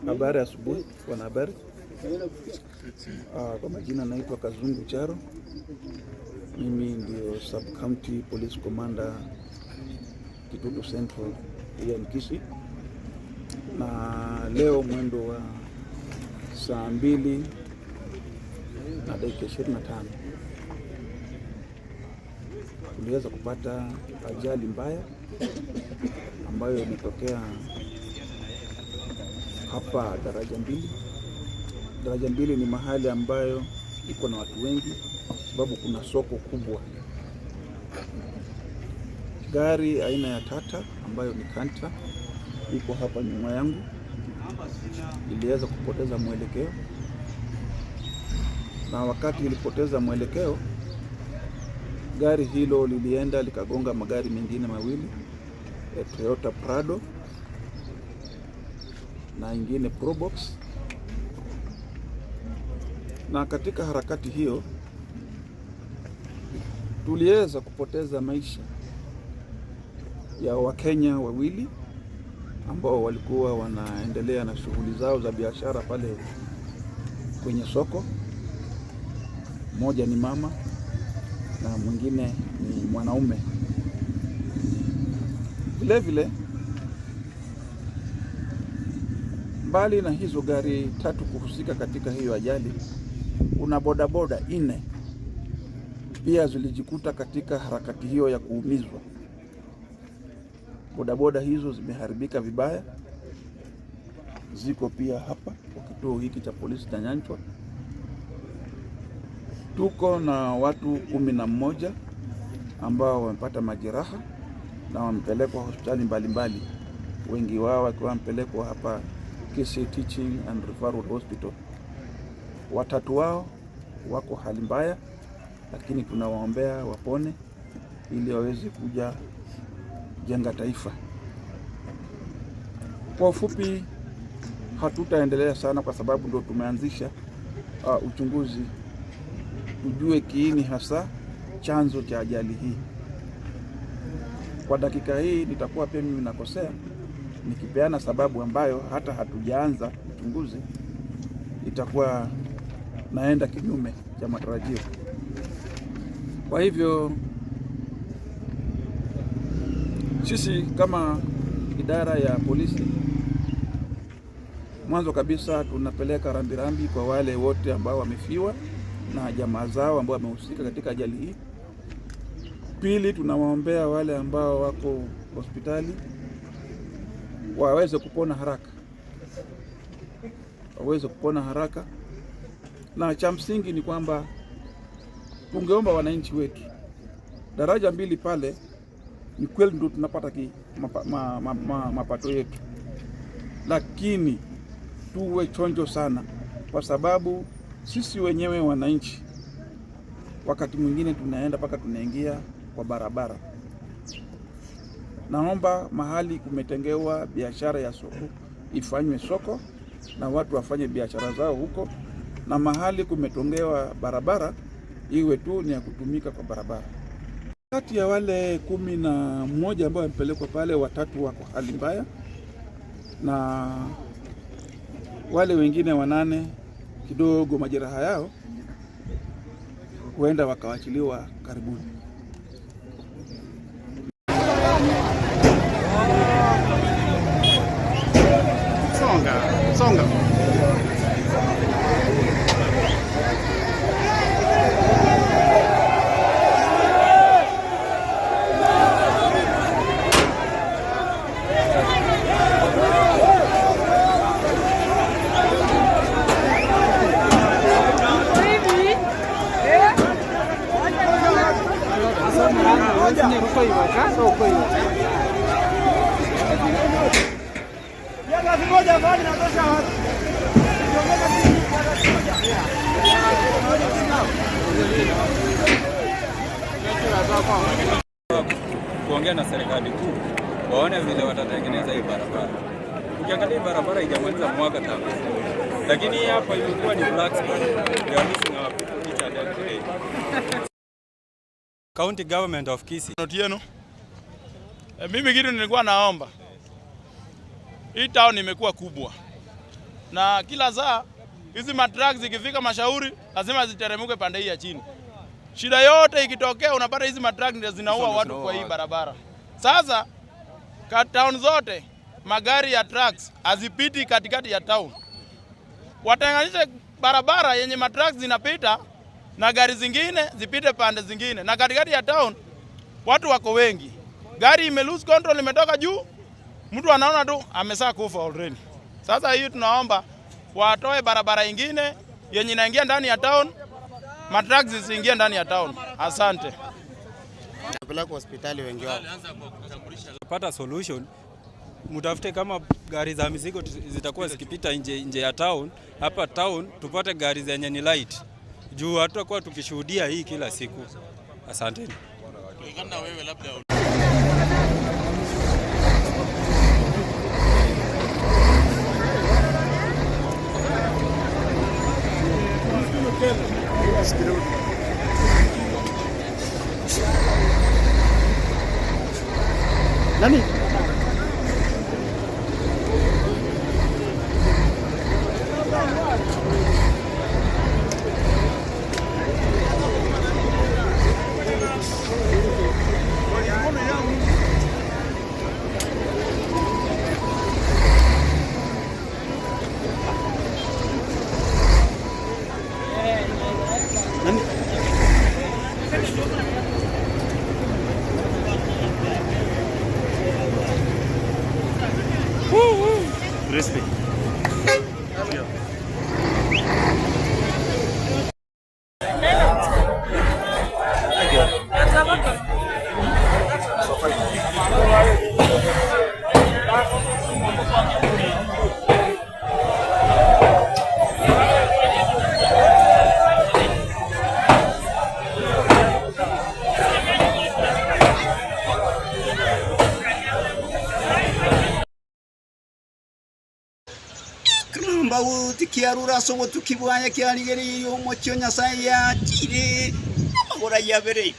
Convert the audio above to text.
Habari asubuhi wanahabari. Kwa majina naitwa Kazungu Charo. Mimi ndio Sub County Police Commander Kitutu Central here in Kisii, na leo mwendo wa saa 2:25 tuliweza kupata ajali mbaya ambayo imetokea hapa Daraja Mbili. Daraja Mbili ni mahali ambayo iko na watu wengi, sababu kuna soko kubwa. Gari aina ya Tata ambayo ni Canter iko hapa nyuma yangu, iliweza kupoteza mwelekeo, na wakati ilipoteza mwelekeo, gari hilo lilienda likagonga magari mengine mawili ya Toyota Prado na ingine Probox, na katika harakati hiyo tuliweza kupoteza maisha ya Wakenya wawili ambao walikuwa wanaendelea na shughuli zao za biashara pale kwenye soko. Mmoja ni mama na mwingine ni mwanaume. Vile vile, mbali na hizo gari tatu kuhusika katika hiyo ajali, kuna bodaboda nne pia zilijikuta katika harakati hiyo ya kuumizwa. Bodaboda hizo zimeharibika vibaya, ziko pia hapa kwa kituo hiki cha polisi cha Nyanchwa. Tuko na watu 11 ambao wamepata majeraha na wamepelekwa hospitali mbalimbali, wengi wao wakiwa wamepelekwa hapa Kisii Teaching and Referral Hospital. Watatu wao wako hali mbaya, lakini tunawaombea wapone ili waweze kuja jenga taifa. Kwa ufupi, hatutaendelea sana kwa sababu ndo tumeanzisha uchunguzi tujue kiini hasa chanzo cha ajali hii. Kwa dakika hii nitakuwa pia mimi nakosea nikipeana sababu ambayo hata hatujaanza uchunguzi, itakuwa naenda kinyume cha matarajio. Kwa hivyo sisi kama idara ya polisi, mwanzo kabisa tunapeleka rambirambi kwa wale wote ambao wamefiwa na jamaa zao ambao wamehusika katika ajali hii. Pili, tunawaombea wale ambao wako hospitali waweze kupona haraka, waweze kupona haraka. Na cha msingi ni kwamba tungeomba wananchi wetu, Daraja Mbili pale ni kweli ndio tunapata mapato yetu, lakini tuwe chonjo sana, kwa sababu sisi wenyewe wananchi wakati mwingine tunaenda mpaka tunaingia kwa barabara. Naomba mahali kumetengewa biashara ya soko ifanywe soko na watu wafanye biashara zao huko, na mahali kumetongewa barabara iwe tu ni ya kutumika kwa barabara. Kati ya wale 11 ambao wamepelekwa pale, watatu wako hali mbaya na wale wengine wanane kidogo majeraha yao huenda wakawachiliwa karibuni. Songa, songa. Kuongea na serikali kuu waone vile watatengeneza hii barabara. Ukiangalia hii barabara haijamaliza mwaka tangu, lakini hii hapa imekuwa ni black spot. We are missing our people each and every day. County government of Kisii. Otieno. Mimi kitu nilikuwa naomba Hii town imekuwa kubwa na kila saa hizi matrucks zikifika Mashauri lazima ziteremuke pande hii ya chini. Shida yote ikitokea, unapata hizi matrucks ndio zinaua watu kwa hii barabara. Sasa ka town zote magari ya trucks hazipiti katikati ya town, watenganishe barabara yenye matrucks zinapita na gari zingine zipite pande zingine, na katikati ya town watu wako wengi, gari ime lose control, imetoka juu, mtu anaona tu amesaa kufa already. Sasa hii tunaomba watoe barabara ingine yenye inaingia ndani ya town, matrucks zisiingie ndani ya town. Asante. Peleka hospitali wengi wao. Pata solution, mtafute kama gari za mizigo zitakuwa zikipita nje, nje ya town. Hapa town tupate gari zenye ni light, juu hatutakuwa tukishuhudia hii kila siku. Asanteni. Nani? Crispy. Mbauti kiarura sogo tukibwanya kiarigereirio omochio Nyasaye yachire amagora yabere.